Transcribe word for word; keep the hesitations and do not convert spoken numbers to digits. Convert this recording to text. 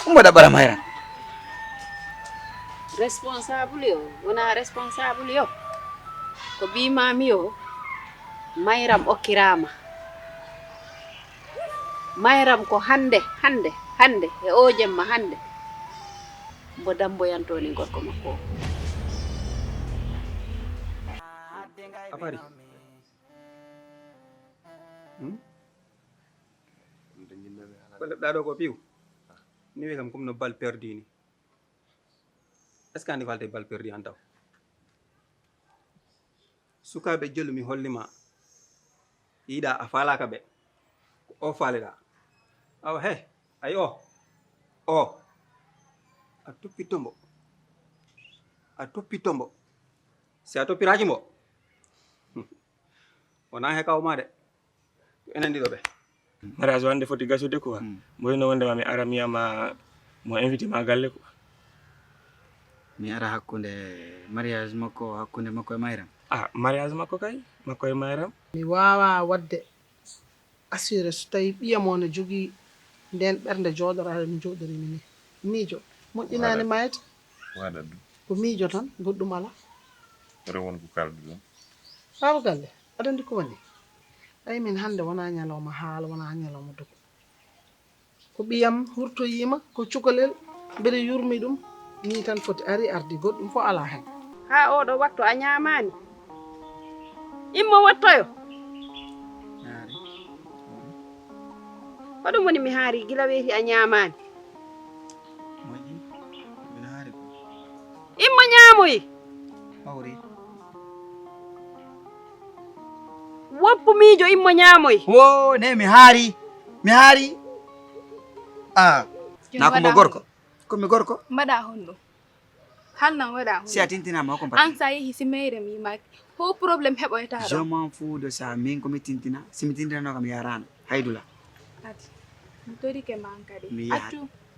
Ɗum waɗa ɓara Mayram. Responsable yo wona responsable yo, ko ɓii maami yo. Mayram okkiraama. Mayram ko hannde hannde hannde e o jemma hannde mbo damboyantoni gorko makko o. A fari. Hmm? Ko leɓɗa ɗo ko piw? Ni wi kam comme no bal perdu ni. Est ce que andi ko halde bal perdu an taw? Sukaaɓe jelu mi hollima, yiɗa a faalaka ɓe, ko o faaliɗa. Awa he, ay o o a toppi tombo. A toppi tombo. Si a toppiraki mbo, wona he kawma de. Ko enen ɗiɗo ɓe. Mariage wande foti gasude quoi. Mboyno wondema mi ara mi yama mo invité ma galle quoi. Mi ara hakkunde mariage makko hakkunde makko e Mayram. Ah, mariage makko kay, makko e Mayram. Mi waawaa waɗde assuré so tawii ɓiyam o no jogii ndeen ɓernde jooɗoraade no njooɗoriimi nii. Miijo, moƴƴinaani maayde. Ko miijo tan, goɗɗum alaa. Rewo won ko kaalduɗon. Baaba Galle, aɗa anndi ko woni? Ɓay min hannde wonaa ñalawma haala, wonaa ñalawma dogo. Ko ɓiyam hurtoyiima, ko cukalel, mbeɗa yurmi ɗum, nii tan foti ari ardi, goɗɗum fof alaa heen. Haa ooɗo waktu a ñaamaani? Immo wottoyo. Ko ɗum woni mi haari gila weeti a ñaamaani? Immo ñaamoyi. Woppu miijo immo ñaamoy. Wo ne mi haari. Mi haari. Ah. Na ko mo gorko. Ko mi gorko. Mbaɗa honɗum? Halnan waɗa honɗum? Si a tintinama ko mbaɗa. An sa yehi si meyre mi maaki. Ho problème heɓoyta ɗo? Je m'en fous de ça. Min ko mi tintina. Si mi tintinano kam yarano. Haydula. Ati. Mi torike man kadi. Mi yaha. Accu.